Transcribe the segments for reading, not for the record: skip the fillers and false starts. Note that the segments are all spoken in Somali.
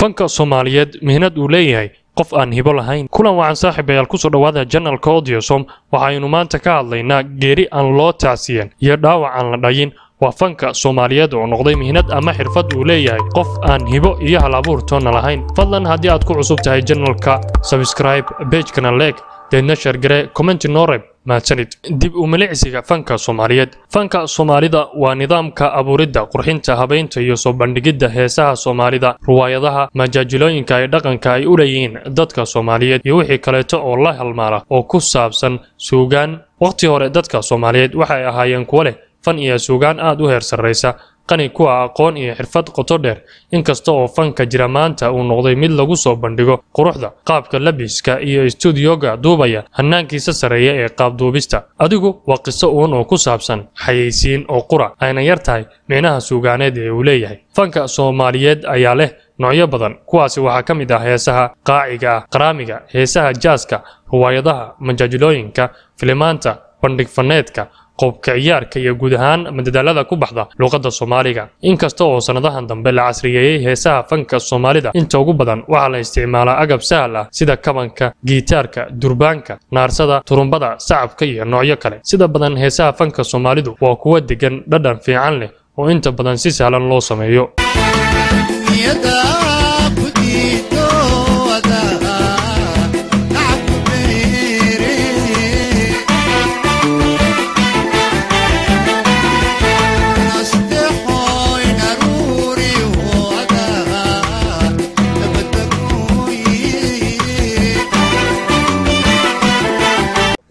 Fanka Soomaaliyeed mihnad uu leeyahay qof aan hibo lahayn. Kulan wacan saaxiibayaal, kusoo dhawaada channelka Audiosom. Waxaynu maanta ka hadlaynaa geeri aan loo tacsiyan iyo dhaawac aan la dhayin. Waa fanka Soomaaliyeed oo noqday mihnad ama xirfad uu leeyahay qof aan hibo iyo hal-abuur toonna lahayn. Fadlan haddii aad ku cusub tahay channelka, subscribe, page-kana like, deedna share garee, comment noo reeb. Mahadsanid. Dib u milicsiga fanka Soomaaliyeed. Fanka Soomaalida waa nidaamka abuuridda, qurxinta, habeynta iyo soo bandhigidda heesaha Soomaalida, ruwaayadaha, majaajilooyinka ay dhaqanka ay u leeyihiin dadka Soomaaliyeed iyo wixii kaleeto oo la halmaala oo ku saabsan suugaan. Waqti hore dadka Soomaaliyeed waxay ahaayeen kuwo leh fan iyo suugaan aad u heer sarreysa, qani kuwa aqoon iyo xirfad qoto dheer. Inkasta oo fanka jira maanta uu noqday mid lagu soo bandhigo quruxda, qaabka labiska iyo stuudioga duubaya hanaankiisa sarreeya ee qaab duubista, adigu waa qiso uun oo ku saabsan xayeysiin oo qura ayna yar tahay micnaha suugaaneed ee uu leeyahay. Fanka Soomaaliyeed ayaa leh noocyo badan. Kuwaasi waxaa ka mid ah heesaha qaaciga ah, qaraamiga, heesaha jaaska, ruwaayadaha, majaajilooyinka, filimaanta, bandhig faneedka, qoobka ciyaarka iyo guud ahaan madadaalada ku baxda luqadda Soomaaliga. Inkasta oo sanadahan dambe la casriyeeyey heesaha fanka Soomaalida, inta ugu badan waxaa la isticmaalaa agab sahal ah sida kabanka, gitaarka, durbaanka, naarsada, turumbada, sacabka iyo noocyo kale. Sida badan heesaha fanka Soomaalidu waa kuwo degan, dhadhan fiican leh oo inta badan si sahlan loo sameeyo.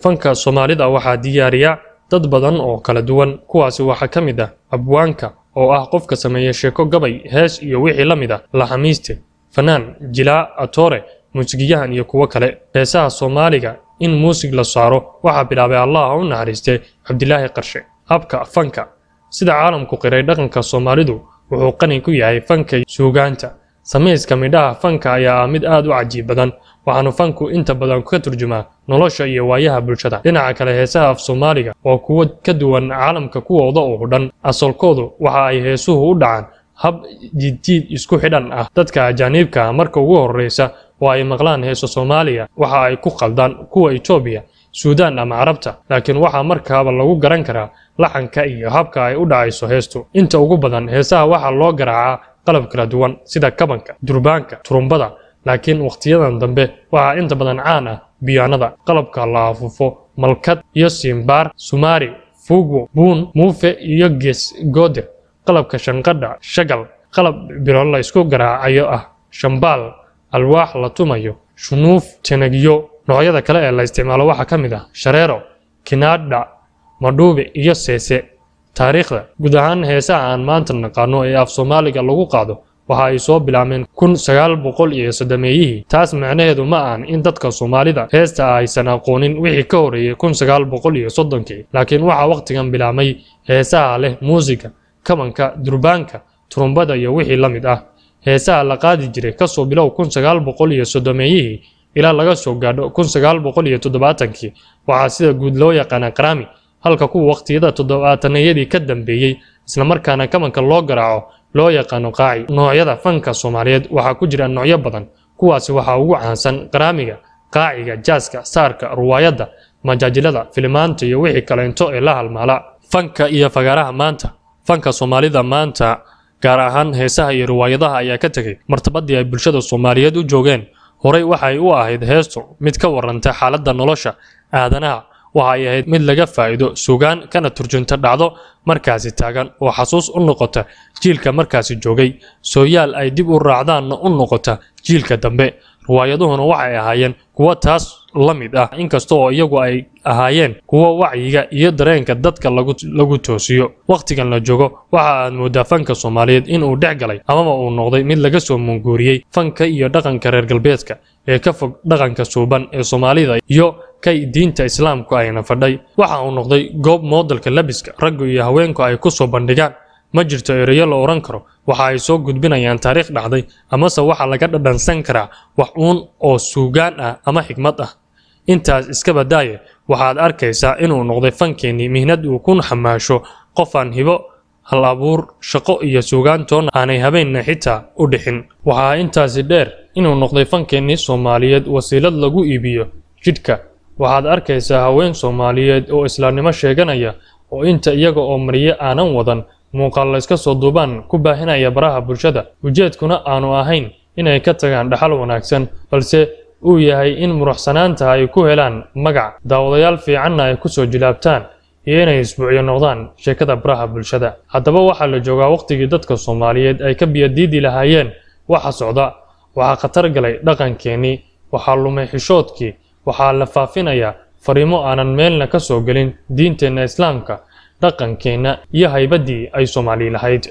Fanka Soomaalida waxaa diyaariya dad badan oo kala duwan. Kuwaasi waxaa ka mid ah abwaanka oo ah qofka sameeya sheeko, gabay, hees iyo wixii la mid ah, laxamiiste, fanaan, jilaa, atoore, muusigiyahan iyo kuwo kale. Heesaha Soomaaliga in muusig la saaro waxaa bilaabay, Allah ha u naxariistee, Cabdilaahi Qarshe. Habka fanka sida caalamku qiray, dhaqanka Soomaalidu wuxuu qani ku yahay fanka suugaanta. Samayska midhaha fanka ayaa ah mid aad u cajiib badan, waxaanu fanku inta badan ka turjumaa nolosha iyo waayaha bulshada. Dhinaca kale, heesaha af Soomaaliga waa kuwo ka duwan caalamka kuwooda oo dhan. Asalkoodu waxa ay heesuhu u dhacaan hab jiidjiid isku xidhan ah. Dadka ajaaniibka ah marka ugu horreysa oo ay maqlaan heeso Soomaaliya waxa ay ku qaldaan kuwa Itoobiya, Suudaan ama Carabta, laakiin waxaa markaaba lagu garan karaa laxanka iyo habka ay u dhacayso heestu. Inta ugu badan heesaha waxaa loo garaacaa qalab kala duwan sida kabanka, durbaanka, turumbada, laakiin waqtiyadan dambe waxaa inta badan caan ah biyaanada, qalabka la afuufo, malkad iyo simbaar, sumaari, fuugwo, buun, muufe iyo gees goodir, qalabka shanqadha, shagal, qalab biro la isku garaacayo ah, shambaal, alwaax la tumayo, shunuuf, tenagyo. Noocyada kale ee la isticmaalo waxaa ka mid ah shareero, kinaadha, madhuube iyo seese. Taariikhda guud ahaan heesaha aan maanta naqaano ee af Soomaaliga lagu qaado waxa ay soo bilaabmeen 1930-meeyihii. Taas macnaheedu ma ahan in dadka Soomaalida heesta aysan aqoonin wixii ka horreeyay 1930-kii, laakiin waxaa wakhtigan bilaabmay heesaha leh muusiga, kabanka, durbaanka, turumbada iyo wixii la mid ah. Heesaha la qaadi jiray kasoo bilow 1930-meeyihii ilaa laga soo gaadho 1970-kii waxaa sida guud loo yaqaanaa qaraami, halka kuwa waqtiyada toddobaatanayadii ka dambeeyey islamarkaana kabanka loo garaaco loo yaqaano qaaci. Noocyada fanka Soomaaliyeed waxaa ku jira noocyo badan. Kuwaasi waxaa ugu caansan qaraamiga, qaaciga, jaaska, saarka, ruwaayadda, majaajilada, filimaanta iyo wixii kaleento ee la halmaala. Fanka iyo fagaaraha maanta. Fanka Soomaalida maanta, gaar ahaan heesaha iyo ruwaayadaha, ayaa ka tegay martabadii ay bulshada Soomaaliyeed u joogeen. Horey waxay u ahayd heestu mid ka waranta xaaladda nolosha aadanaha. Waxa ay ahayd mid laga faa'iido sugaan kana turjunta dhacdo markaasi taagan oo xasuus u noqota jiilka markaasi joogay, sooyaal ay dib u raacdaanna u noqota jiilka dambe. Ruwaayaduhuna waxay ahaayeen kuwo taas la mid ah, inkasta oo iyagu ay ahaayeen kuwo wacyiga iyo dareenka dadka lagu toosiyo. Wakhtigan la joogo waxa aad moodaa fanka Soomaaliyeed inuu dhex galay amaba uu noqday mid laga soo munguuriyey fanka iyo dhaqanka reer galbeedka ee ka fog dhaqanka suuban ee Soomaalida iyo kay diinta Islaamku ayna fadhay. Waxa uu noqday goob moodalka labiska raggu iyo haweenku ay ku soo bandhigaan. Ma jirto ereyo la oran karo waxa ay soo gudbinayaan taariikh dhacday, amase waxa laga dhadhansan karaa wax uun oo suugaan ah ama xikmad ah. Intaas iska badaaye, waxaad arkaysaa inuu noqday fankeenii mihnad uu ku xamaasho qof aan hibo hal abuur, shaqo iyo suugaantoona aanay habeenna xitaa u dhixin. Waxaa intaasi dheer inuu noqday fankeennii Soomaaliyeed wasiilad lagu iibiyo jidhka. Waxaad arkaysaa haween Soomaaliyeed oo islaamnimo sheeganaya oo inta iyaga oo marye aanan wadan muuqaal layska soo duubaan ku baahinaya baraha bulshada, ujeedkuna aanu ahayn inay ka tagaan dhaxal wanaagsan, balse uu yahay in muruxsanaanta ay ku helaan magac, daawadayaal fiicanna ay ku soo jilaabtaan, iyo inay isbuucyo noqdaan sheekada baraha bulshada. Haddaba waxaa la joogaa wakhtigii dadka Soomaaliyeed ay ka biyadiidi lahaayeen waxa socda. Waxaa khatar galay dhaqankeennii, waxaa lumay xishoodkii, waxaa la faafinayaa fariimo aanan meelna ka soo gelin diinteenna Islaamka, dhaqankeenna iyo haybaddii ay Soomaali lahayd.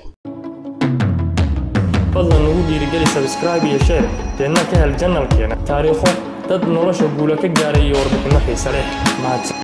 Fadlan nagu dhiirigeli subscribe iyo share, deedna ka hel janalkeena taariikho dad nolosha guula ka gaaray iyo warbixinno xiise leh. Mahadsan.